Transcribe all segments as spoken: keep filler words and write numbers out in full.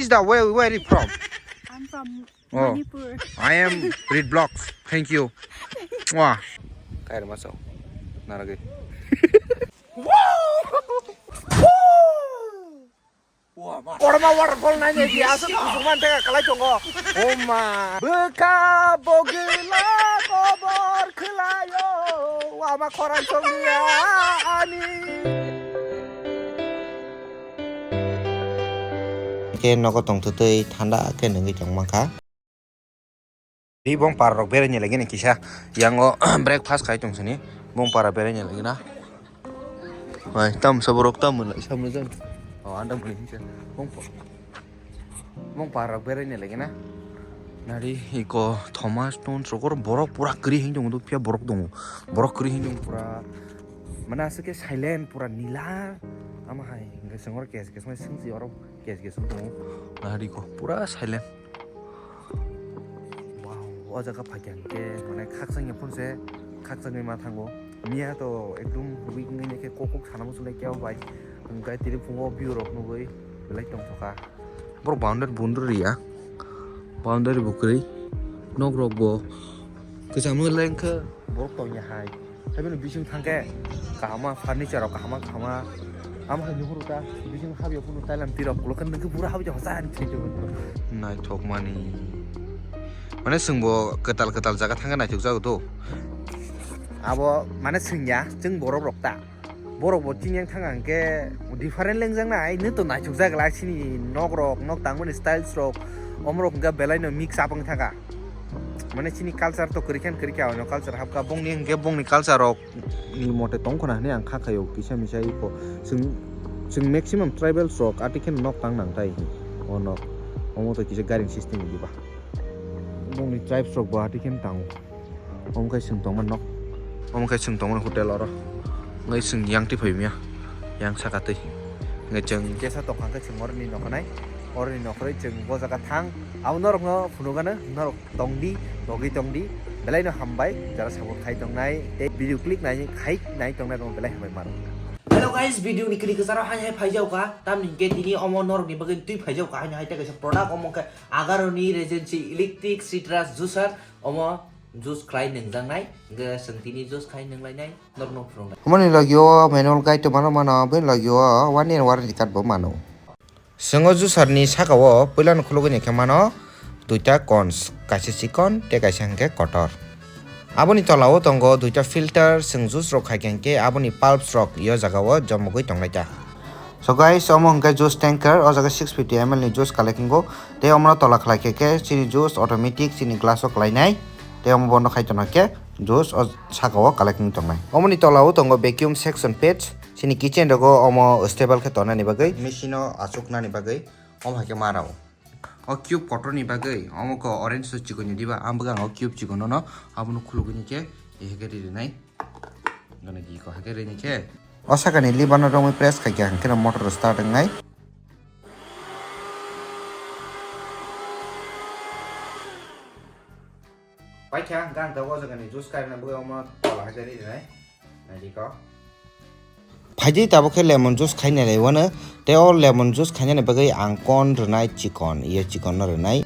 Is the where, where are you from? I'm from Oh. Manipur. I am Reed Vlogs. Thank you. Mwah. Kairma sao. Naragi. Korma waterfall nai nai dia asal kusuk man tega kalai tongo. Oma. Bwkha bogila kobor khwlaio. Wama khorang songya ani. Khe nogo tongthwtwi thanda khe nungwi tongmankha. Di bong para rok beraini lagi ni kisa yango breakfast khai tong sini bong para beraini lagi na. Oi, tam sa borok tam mun lai sam jan. Oh, anda mun hinsa. Bong pa-, bong para rok beraini lagi na. Nari iko Thomas Stone sokor borok pura kri hin dong do pia borok dong. Borok kri hin dong pura. Mana aswk khe silent pura nila. Ama hai hingke sengor kes kes mai sengsi oro kes kes dong. Nari ko pura silent. Wow, o jaga phaikha hwnkhe, mane, khakchangya phunse, khakchangwi ma thango. Miya to ekdum weak wngya khe kok kok sana muchunglai khe o bai. Hwnkhe tini phungo view rok nugwi belai tongthokha. Borok boundary boundary ya. Boundary bo kwrwi. Nok rok bo kwcham wngya lai wngkha borok tongya hai. Haibini bising thangkhe kahama furniture rok kahama kahama. Amo hai nuhuru ta bising habya phunu tailam tirok kulo kan nangkhe pura habya hosa ani thai jago. Naithok mani. Mane chwngbo kwtal kwtal jaga thangkhe naithok jago to. Abo mane chwngya chwng borok rok ta. Borok bo chini yang thangkha hwnkhe different lengjak nai nw to naithok jak lai chini nok rok nok tangmani styles rok omorok hwnkhe belai no mix up wng thangkha. Mane chini culture to kwrwi khe kwrwi khe, ano culture hapkha, bongni hwnkhe bongni culture rok ni mote tongkhwna hwnwi ang kha khaio, kisa misa iko. Chwng, chwng maximum tribals rok ati kheno nok tang nang tai o nok. Omo to kisa garing system ni diba. Bongni tribes rok bo ati kheno tango. Omo khe chwng tongma nok. Omo khe chwng tongma hotel oro. Ngai chwng yang twi phai mia. Yang saka twi. Ngai chwng kesa tokha khe chwng oroni nokhanai. Oroni nokhroi chwng bo jaga thang. Abo norok no phunukgano norok tongdi, togwi tongdi. Belai no hambai, jara support khai tongnai, tei video click nai, khai nai tongnai rok belai hambai mano. Hello guys, video ni kini kwcharo hai hai phai jao ka, tamni hwnkhe tini omo norok ni bagwi twi phai jao ka, hai hai tei kaisa product omo khe Agaroni Regency Electric Citrus Juicer, omo juice khlai nwngjak nai, hwnkhe chwng tini juice khai nwng lai nai, norok no phunuk nai. Omo ni logi o manual guide to mano mano, bini logi o one year warranty card bo mano. Chwng o juicer ni saka o puila no khulugwi ni khe mano duita cones, kaisa chikon tei kaisa hwnkhe kotor. Aboni tola o tongo duita filter, chwng juice rok khai khe hwnkhe aboni pulps rok o jaga o jomogwi tongnai ta. So guys, omo hwnkhe juice tanker, o jaga six fifty M L ni juice collect wngo, tei omo no tola khlai khe khe chini juice automatic chini glass o kwlai nai, tei omo bondo khai tongna khe juice o saka o collect wng tongnai. Omo ni tola o tongo vacuum section page. Chini kitchen rogo omo stable khe tonani bagwi, machine o achuknani bagwi omo hai khe ma rao. O cube kotor ni bagwi omo khe orange so chikon ni diba, ang bwkha ang o cube chikon no abono khulugwi ni khe, e, hai khe ri rinai. Gana gi ko hai khe ri ni khe. O saka ni lever no romwi press khai khe hwnkhe no motor start wngnai. Paikha hwnkhe ang tabuk o jaga ni juice kairokna bagwi omo tola hai khe ri rinai. Nai di kok. Phaidi tabuk khe lemon juice khaina lai wano. Tei o lemon juice khainani bagwi ang corn rwnai chikon, ye chikon no rwnai.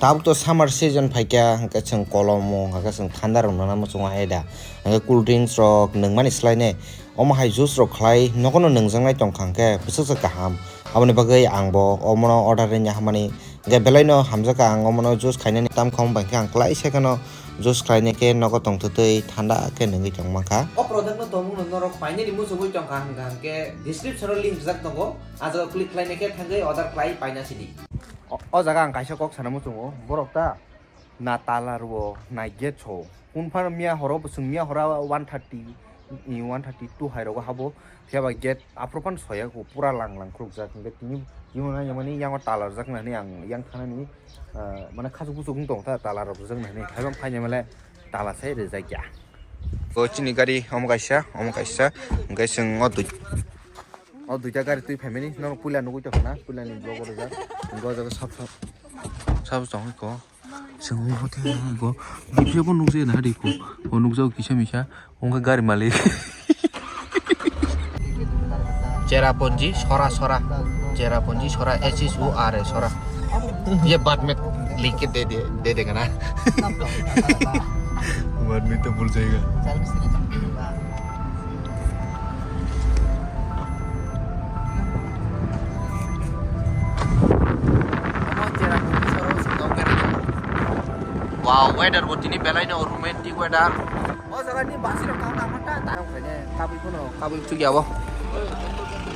Tabuk to summer season phaikha, hwnkhe chwng kolomo, hwnkhe chwng thanda rok nana muchungo hai da. Hwnkhe cool drinks rok nwngmani slai ne. Omo hai juice rok khlai nogo no nwngjaknai tongkha hwnkhe bwswk se kaham. Aboni bagwi ang bo omono order ringya hamani. Hwnkhe belai no hamjakha ang omono juice khainani tam kha, omo bai khe ang kwlai se kheno juice khlainai khe nogo tongthwtwi thanda khe nwngwi tongmankha. O product no tongmung no norok painani muchungwi tongkha hwnkha hwnkhe description o link rijak tongo, ah jaga click khlainai khe thangwi order khlai paina sidi. O, o jaga ang kaisa kok sana muchungo, borok ta na tala rwo, na gate so. Kun phano miya horo bo chwng miya horo one thirty, one thirty two hai rogo habo. Phiya ba gate aphuru phano soya ko pura lang lang khulukjak. Hwnkhe tini, tini hwnna yang mani yang tala rwjak nani ang yang thanani, ah, mane khachuk buchuk wng tong ta tala rok rwjak nani. Hai bang phaini male tala sai rwjak ya. O chini gari omo kaisa, omo kaisa. Hwnkhe chwng o dui-, o duita gari twi phaimani. Nono puila nugwi tongkha na, puilani vlog o rwjak. Hwnkhe o jaga sab sab, sab tongkha ko. Chwng bo khe bo video bo nukjagwi naharikho. O nukjago kisa misa. Wngkha gari malik. Cherrapunji sora sora. Cherrapunji sora, S H O R A sora. ये बाद में लिख के दे दे, दे देगा ना। बाद में तो भूल जाएगा। Wow, weather bo tini belai no romantic weather. O jaga ni basi rok tang tang ta ta. Kabui phano kabui chuk ya bo.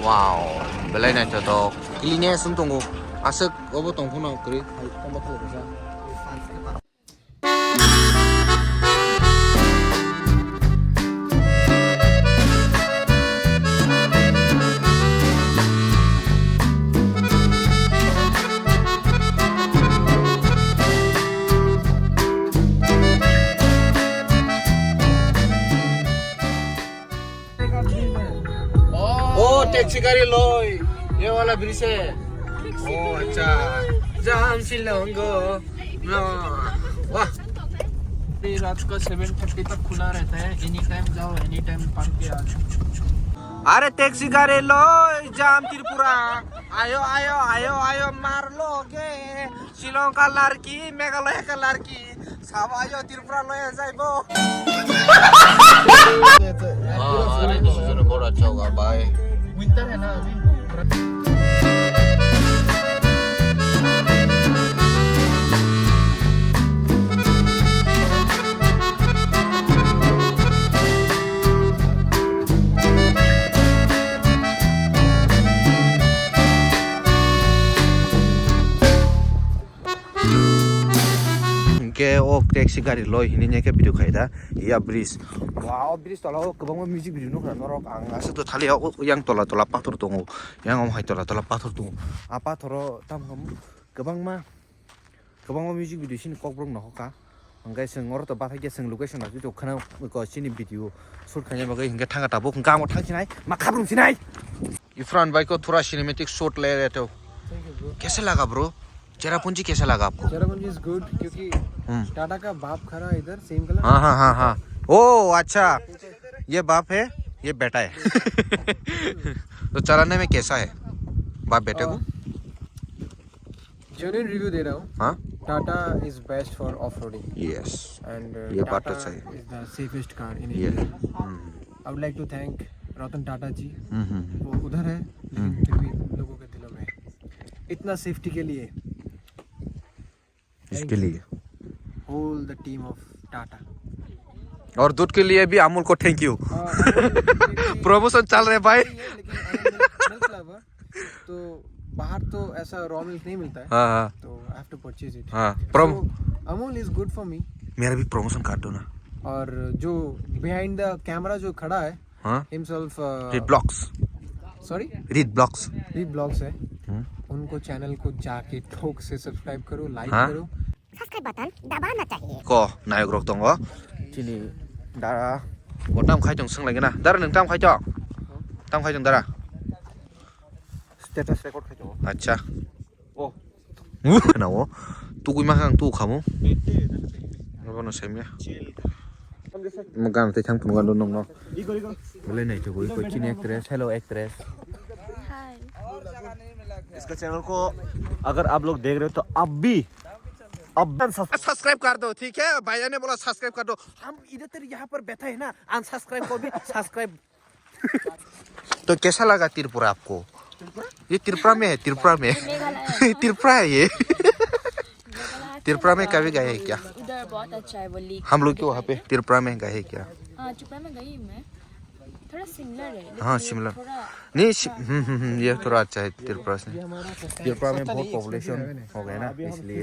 Wow, belai naithotok. Cleanliness wng tongo. Aswk obo tong phano kwrwi hai tongbo thangwi kaisa. ओ टैक्सी गाड़ी लोय, ये वाला ब्रिज है। ओ अच्छा, जाम सिलोंगो। वाह। ये रात का सेवन थर्टी तक खुला रहता है, एनी टाइम जाओ, एनी टाइम पार्क पे आ जाओ। अरे टैक्सी गाड़ी लोय, जाम त्रिपुरा। आयो, आयो, आयो, आयो, मार लोगे। Shillong ka larki, Meghalaya ka larki, sabo ayo Tripura loya jaibo. हाँ, अरे, this is a बहुत अच्छा होगा, bye। Winter है ना अभी। Hinkhe o taxi gari loi hinwi khe video khai da ya bridge. Wow, bridge tola o kwbangma music video nukha norok, ang aswk to thali o yang tola tola pathor tongo, yang om hai tola tola pathor tongo. A pathoro tamo kwbangma kwbangma music video sini kokborok nohokha. Hwnkhe chwng oro to bathai khe chwng location naitwi tok khana ko chini video shoot khaina bagwi hinkhe thangkha tabuk hwnkhe amo thang sinai ma khabrung sinai. Irfan भाई को थोड़ा cinematic shot ले रहे थे। Thank you, bro। कैसे लगा ब्रो? चेरापूंजी कैसा लगा आपको? चेरापूंजी is good क्योंकि हम्म। टाटा का बाप खड़ा है इधर, सेम कलर। हाँ, हाँ, हाँ, हाँ। ओ, अच्छा। ये बाप है, ये बेटा है। तो चलाने में कैसा है बाप बेटे को? जेन्युइन रिव्यू दे रहा हूँ। हाँ? Tata is best for off-roading। Yes. And ये बात तो सही। Tata is the safest car in ये। India। हम्म। I would like to thank Ratan टाटा जी। हम्म, हम्म, हम्म। वो उधर है, लेकिन हम्म। फिर भी लोगों के दिलों में है। इतना सेफ्टी के लिए। इसके लिए। Whole the team of Tata। और दूध के लिए भी अमूल को thank you। हाँ, अमूल के लिए भी प्रमोशन चल रहे भाई। नहीं है, लेकिन अमूल milk lover, तो बाहर तो ऐसा रॉ मिल्क नहीं मिलता है। हाँ, हाँ। तो I have to purchase it। हाँ, प्रम- So, Amul is good for me। मेरा भी प्रमोशन कर दो ना। और जो behind the camera जो खड़ा है, हाँ? Himself, uh, Reed Vlogs। Sorry? Reed Vlogs। Reed Vlogs है। हम्म। उनको चैनल को जाके ठोक से सब्सक्राइब करो, लाइक हाँ? करो। Subscribe button दबाना चाहिए। Ko nayok rok tongo chini dara. Bo tam khai tong swng lai gana. Dara nwng tam khai tong? Tam khai tong dara? Status record khai tong. Acha. Oh. Nao. Tugui ma kang tu khamu. Bono saimya. Mo gan te thang phunukgo nokno. Bolai nai tugui ko chini actress, hello actress। हाय। इसका चैनल को अगर आप लोग देख रहे हो तो आप भी, आप भी सब्सक्राइब कर दो, ठीक है? भैया ने बोला सब्सक्राइब कर दो। हम इधर यहाँ पर बैठा है ना, अनसब्सक्राइब को भी सब्सक्राइब। तो कैसा लगा त्रिपुरा आपको? ये त्रिपुरा में है, त्रिपुरा में। त्रिपुरा है ये। त्रिपुरा में कभी गए हैं क्या? उधर बहुत अच्छा है वो लेक। हम लोग के वहाँ पे त्रिपुरा में गए हैं क्या? हाँ, त्रिपुरा में गई हूँ मैं। थोड़ा सिमिलर है, लेकिन हाँ, ये सिमिलर। थोड़ा नहीं, सि-, हम्म, हम्म, हम्म, ये थोड़ा अच्छा है त्रिपुरा से। त्रिपुरा में बहुत पॉपुलेशन हो गया ना, इसलिए।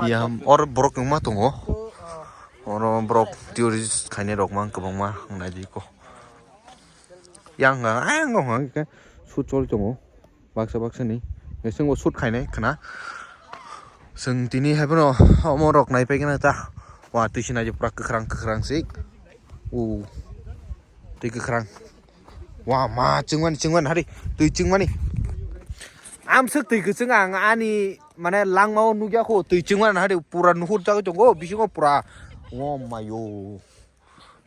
ये हम और ब्रोक मा तुंगो। Oro borok tourist khainai rok mang kwbangma wngnai di ko. Yang nga, ayang go hang ke shoot choli tongo. Baksa baksa ni. Ngeseng go shoot khainai khna. Seng tini hai bono omo rok nai pai gana ta. Wa twi sinai pura kwkhrang kwkhrang si. U. Twi kwkhrang. Wa ma chwngmani chwngmani hari twi chwngmani. Amswk twi kwchwng ang ani mane langmao nukya kho twi chwngmani hari pura nuhur jagwi tongo bisingo pura. O mayo.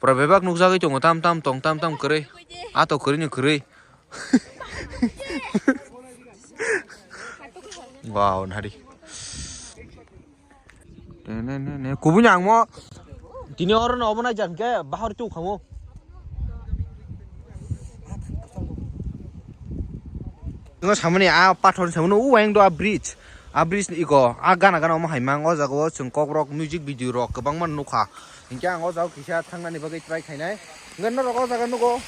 Pura bebak nukjagwi tongo tam tam tong tam tam kwrwi. A to kwrwi ni kwrwi. Wow, nari. Ne, ne, ne, ne. Kubuni ang mo. Tini oro no obo nai jan ke bahar tu khamu. Ngo samani a pathor samani u wayang do a bridge. A bridge ni iko a gana gana omo hai mang o jaga o chwng kok rok music video rok kwbangma nukha. Hinkhe ang o jaga kisa thangnani bagwi try khainai. Hinkhe norok o jaga nugo.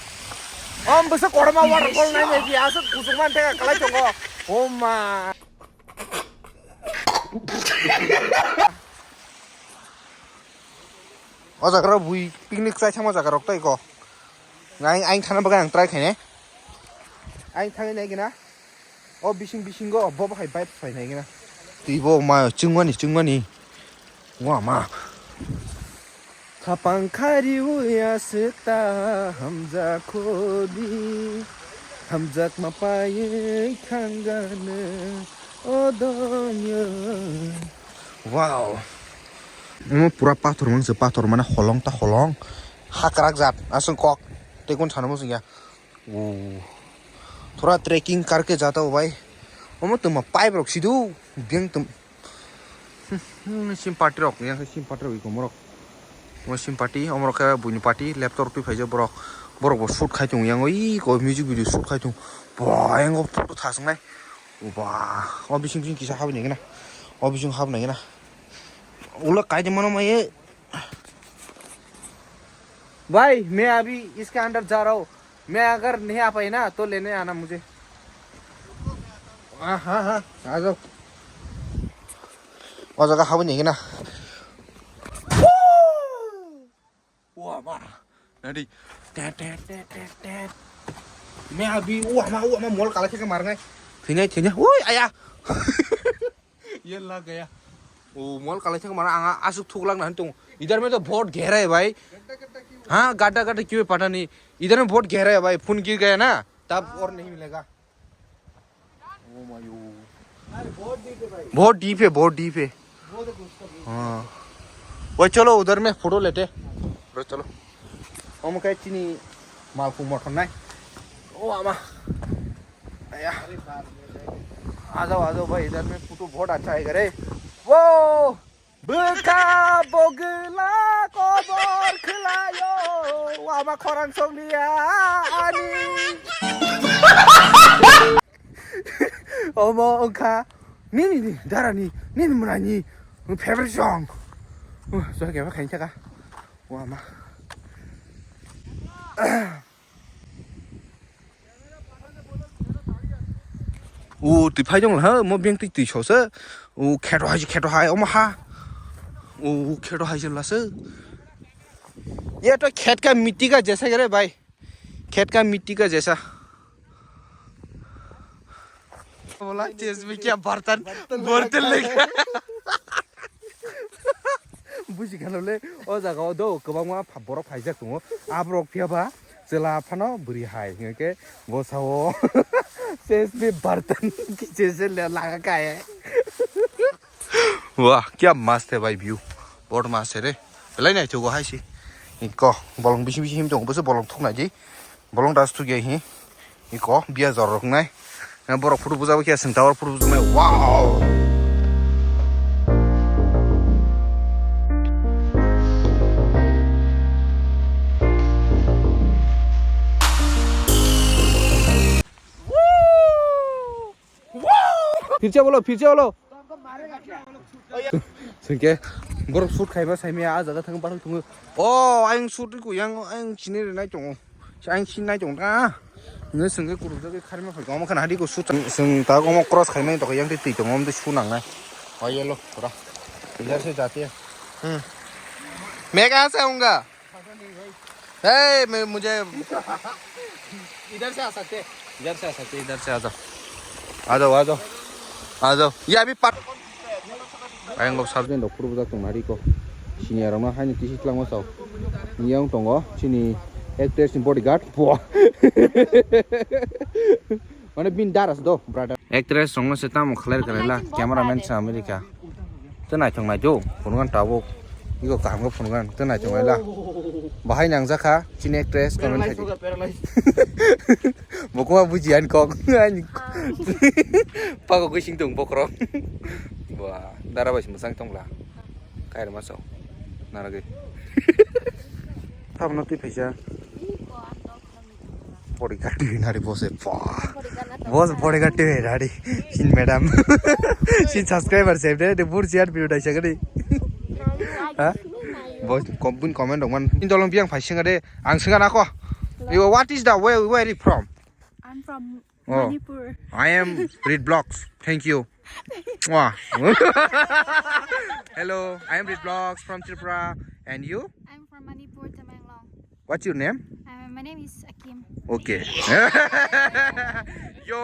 Om bwsa kotorma waterfall nai nai di aswk kuchukma tei kalai tongo. O ma. O jaga rok bui picnic chai thangma jaga rok tei ko. Nang ang thana bagwi ang try khainai. Ang thangwi nai gina. O bising bisingo bo bo hai bike phai nai gina. Twi bo ma chwngmani chwngmani. Wa ma. Khapang khari uya seta hamja khodi. Hamjak ma pai khangane o dongyo. Wow. Omo pura pathor mangse pathor mane holong ta holong. Hakrak jat aswng kok. Tekun sana musung ya. Oh. Thora trekking karke jata ho bhai. Omo tuma pipe rok sidu. Biang tum. Hmm, sim party rok, yang sim party rok iko morok. Mo sim party, omorok khe buini party, laptop twi phaijak borok. Borok bo shoot khai tongo yang, oi ko music video shoot khai tongo. Bo yang o photo thasnai. Ba, o bising bising kisa habni gana. O bising habni gana. Ulo kai de mano mai. भाई, मैं अभी इसके अंदर जा रहा हूँ। मैं अगर नहीं आ पाई ना, तो लेने आना मुझे। हाँ, हाँ, हाँ, आ जाओ। O jaga habwi nai gana. Wah, ma. Nadi. Tet, tet, tet, tet, tet. मैं अभी, wah, ma, wah, ma, mol kalai theke marnai. Thinai, thinai. Ui, aya. ये लग गया। ओ, mol kalai thang mana anga asuk thuk lang nan tung. इधर में तो बहुत गहरा है भाई। हाँ, गड्ढा गड्ढा क्यों है पता नहीं। इधर में बहुत गहरा है भाई, फोन गिर गया ना, तब और नहीं मिलेगा। ओ मायो। अरे, बहुत डीप है भाई। बहुत डीप है, बहुत डीप है। बहुत है उसका भी। हाँ। वही चलो, उधर में फोटो लेते। Bro, चलो। Omo khe chini malkhung mothor nai. O ama. Aya. आ जाओ, आ जाओ भाई, इधर में फोटो बहुत अच्छा आएगा रे। वो bwkha bogwla kobor khlaio, wama khorang songlia ani. Omo wngkha nini ni darani, nini mwnani favorite song. Joy kebo khaini thaka. Wama. O twi phai dong ha, mo beng twi twi so se. O kheto hai, kheto hai, omo ha. O kheto hai se la se. Ye to khet ka mitti ka jaisa kare bhai. Khet ka mitti ka jaisa. Bola, chesme kya bartan, bartan leke. Buji khalo le, o jaga o do kwbangma pha-, borok phaijak tongo. A borok phiya ba chwla phano bwrwi hai hwnkhe bwsao chesme bartan kichese le laga kaye. Wah, kya mast hai bhai view. Bahut mast hai re. Belai naithogo hai se. Iko bolong bisi bisi him tongo, bwswk bolong thuknai di. Bolong das thukya hi. Iko biya jor rok nai. Borok photo bujabo khe sing tower photo bujamai. Wow. Phircha bolo, phircha bolo. Sengke borok shoot khaiba saimaya, ah jaga thang bathang thungo. O ayang shoot ko yang ayang chini rinai tongo. Ayang chini nai tongo ta. Nge sengke kuruk jagwi kharima phai omo khana hadi ko shoot. Seng ta omo cross khaimani to yang twi tongo, omo twi shoot nangnai. O yellow pura. Idhar se jati hai. Hmm. Main kahan se aunga? Hey, मैं, मुझे इधर से आ सकते हैं। इधर से आ सकते हैं, इधर से आ जाओ। आ जाओ, आ जाओ। आ जाओ। ये अभी पा- Ayang lo sabjeng rok phuru bwjak tong nari ko. Senior rok no haino tisi tlangma sao. Yang tongo chini actress ni bodyguard. Bo. Mane bin daras do, brother. Actress rok no se tamo khlai khlai la, cameraman sa America. Te naithok naithok, phunukgo tabuk. Iko kaham khe phunukgo, te naithok naila. Bahai nangjakha chini actress, comment khai di. Paralyze. Mokuma buji ani kok. Ani pago gusing tong bokrok. Wah, dara bai mwsang tongla. Kairma sao. Naragwi. Tamo twi phaisa. Bodyguard twi nari bose. Wah. Boss bodyguard twi nari. Sin madam. Sin subscriber save de, de bur chiar video dai sagadi. Ha? Boss kom-, bun comment rok man. Indolong biang phai singa de. Ang singa nako. You, what is the, where, where are you from? I'm from Oh. Manipur. I am Read Vlogs. Thank you. Mwah. Hello, I am Read Vlogs from Tripura. And you? I'm from Manipur, Tamenglong. What's your name? Uh, my name is Akim. Okay. Yo.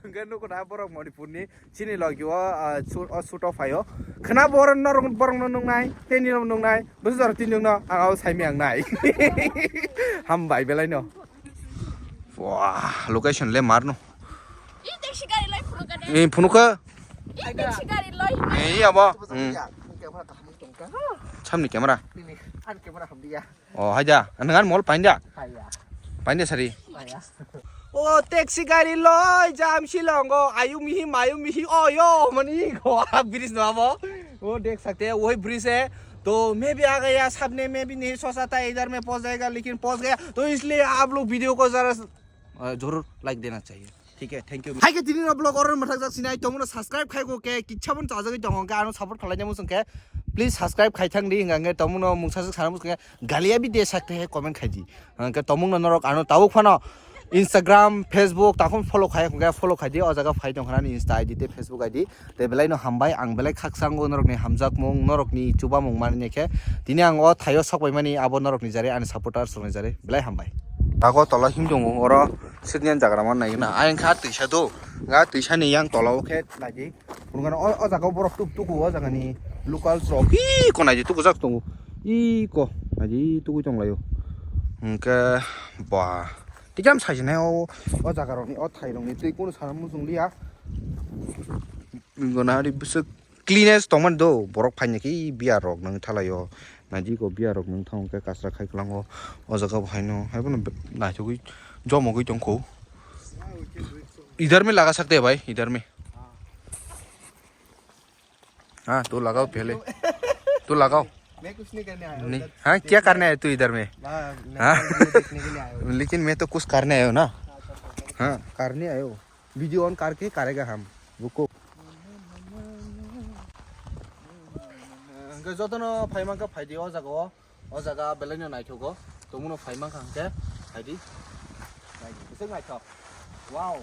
Enggak, nuko na borok Manipur ni. Chini logi o, ah, su-, o shoot o phaio. Khna borok norok borok no nungnai, tei nini no nungnai, bwswk jora tini nungno, ang abo saimai ang nai. Hambai belai no. Wah, location le mar no. I taxi gari loi phunuk ka de. Eh, phunuk ka? I taxi gari loi. Eh, iya bo. Hmm. Samni camera. Nini, ani camera hamdi ya. Oh, haida. Nang ani mol painda. Haiya. Painda sari. Haiya. Oh, taxi gari loi jam Shillong o. Ayu mihi, mayu mihi. Oh, yo, mani ko. Ah, bridge no amo. Oh, dek sakte. Woi bridge hai. To main bhi aa gaya. Sabne main bhi nahi socha tha idhar main pahunch jayega, lekin pahunch gaya. To isliye aap log video ko zara, uh, zarur like dena chahiye. Thik hai, thank you. Hai khe tini no vlog oro mwthakjak sinai, tongmung no subscribe khai khe kichha bono chajagwi tongo, hwnkhe ano support khlai nai muchung khe please subscribe khai thang di, hwnkhe tongmung no mungsa swk sana muchung khe galia bhi de sakte hai comment khai di, hwnkhe tongmung no norok ano tabuk phano Instagram, Facebook takhum follow khai, hwnkhe follow khai di, o jaga phai tong khna ni Insta I D tei Facebook I D. Tei belai no hambai, ang belai khakchangw norokni hamjakmung, norokni chubamung manwi khe. Tini ang o thaio sokpaimani abo norokni jare, ani supporters rokni jare. Belai hambai. Ago tola him tongo, oro sikni jagra man nai na. Ayang kha twisa do. Ga twisa ni yang tola o khe naidi. Phunukgano o, o jaga o borok tuk tuku o jaga ni local rok. Ii ko naidi tuku jak tongo. Ii ko naidi tuku tong laio. Hwnkhe ba. Tikam sai sinai o, o jaga rok ni, o thai rok ni twi kunu sana muchung liya. Gona hari bwswk cleanest tongmani do, borok phaina khe biya rok nang thalaio. Naidi ko biya rok nang thang khe kasra khai kwlango. O jaga bo haino, haibono naithogwi jomogwi tongkho. Idhar mein laga sakte hai bhai, idhar mein. हाँ, तू लगाओ पहले। तू लगाओ। मैं कुछ नहीं करने आया हूँ, नहीं। हाँ, क्या करने आया तू इधर में? हाँ? लेकिन मैं तो कुछ करने आया हूँ ना। हाँ, करने आया हूँ। Video on करके करेगा हम। रुको। Hwnkhe jotono phai mankha phaidi o jaga o. O jaga belai no naithogo. Tongmung no phai mankha hwnkhe phaidi. Naidi, bwswk naithok. Wow.